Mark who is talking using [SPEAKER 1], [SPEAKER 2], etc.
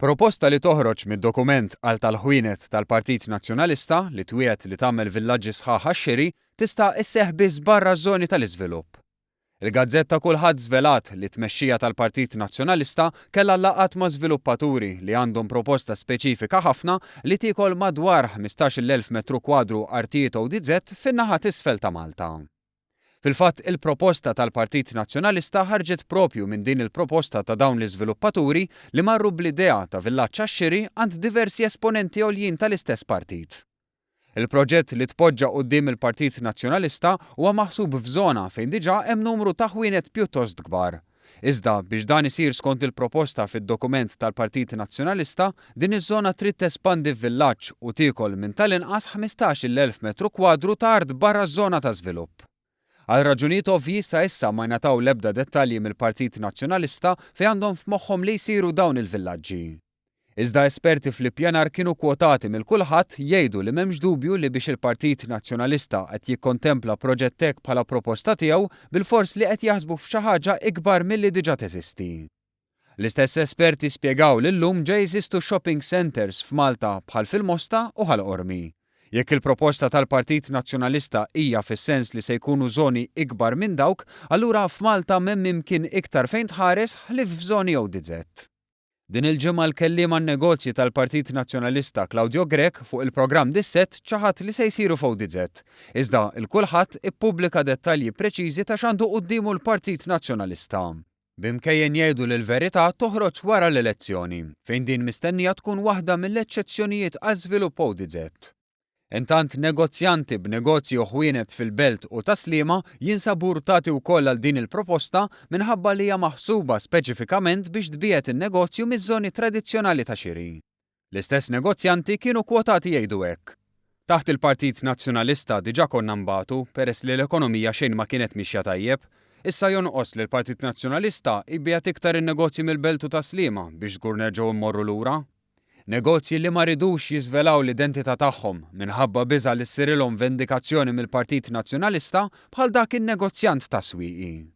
[SPEAKER 1] Proposta li toħroġ mid-dokument għal tal-ħwienet tal-Partit Nazzjonalista li twiegħed li tagħmel villaġġi sħaħ għax-xiri tista' isseħħ biss barra ż-żoni tal-iżvilupp. Il-gazzetta Kullħadd żvelat li t-tmexxija tal-Partit Nazzjonalista kellha laqgħat ma' żviluppaturi li għandhom proposta speċifika ħafna li tiekol madwar 15,000 metru kwadru artijiet ODZ fin-naħa t'isfel ta' Malta. Fil-fatt, il-proposta tal-Partit Nazzjonalista ħarġet proprju minn din il-proposta ta' dawn l-iżviluppaturi li marru bl-idea ta' villaġġ għax-xiri għand diversi esponenti għoljin tal-istess partit. Il-proġett li tpoġġa quddiem il-Partit Nazzjonalista huwa maħsub f'żona fejn diġà hemm numru ta' ħwienet pjuttost kbar. Iżda, biex dan isir skont il-proposta fid-dokument tal-Partit Nazzjonalista, din iż-żona trid tespandi f'villaġġ u tiekol minn tal-inqas 15,000 metru kwadru ta' art barra ż-żona ta' żvilupp. Għal raġunijiet ovvji sa issa ma ngħataw l-ebda dettalji mill-Partit Nazzjonalista fejn għandhom f'moħħhom li jsiru dawn il-villaġġi. Iżda esperti fl-ippjanar kienu kwotati mill-Kullħadd jgħidu li m'hemmx dubju li biex il-Partit Nazzjonalista qed jikkontempla proġett hekk bħala proposta tiegħu, bilfors li qed jaħsbu f'xi ħaġa ikbar milli diġà teżisti. L-istess esperti spjegaw li llum ġa jeżistu shopping centres f'Malta bħal fil-Mosta u Ħal Qormi. Jekk il-proposta tal-Partit Nazzjonalista hija fis-sens li se jkunu żoni ikbar minn dawk, allura f'Malta m'hemm imkien iktar fejn tħares ħlief f'żoni ODZ. Din il-ġimgħa l-kelliem għan-negozji tal-Partit Nazzjonalista Claudio Grech fuq il-programm Dissett ċaħad li se jsiru f'ODZ. Iżda l-Kulħadd ippubblika dettalji preċiżi ta' x'għandu quddiemu l-Partit Nazzjonalista. B'imkejjen jgħidu li l-verità toħroġ wara l-elezzjoni, fejn din mistennija tkun waħda mill-eċċezzjonijiet għal żvilupp ODZ. Intant negozjanti b'negozji u ħwienet fil-Belt u Tas-Sliema jinsabu urtati wkoll għal din il-proposta minħabba li hija maħsuba speċifikament biex tbiegħed in-negozju miż-żoni tradizzjonali ta' xiri. L-istess negozjanti kienu kwotati jgħidu hekk. Taħt il-Partit Nazzjonalista diġà konna nbatu peress li l-ekonomija xejn ma kienet mixja tajjeb. Issa jonqos li l-Partit Nazzjonalista jbiegħed iktar in-negozji mill-Belt u Tas-Sliema biex żgur nerġgħu mmorru lura. Negozji li ma ridux jiżvelaw l-identità tagħhom minħabba biża' li ssirilhom vendikazzjoni mill-Partit Nazzjonalista bħal dak in-negozjant tas-Swieqi.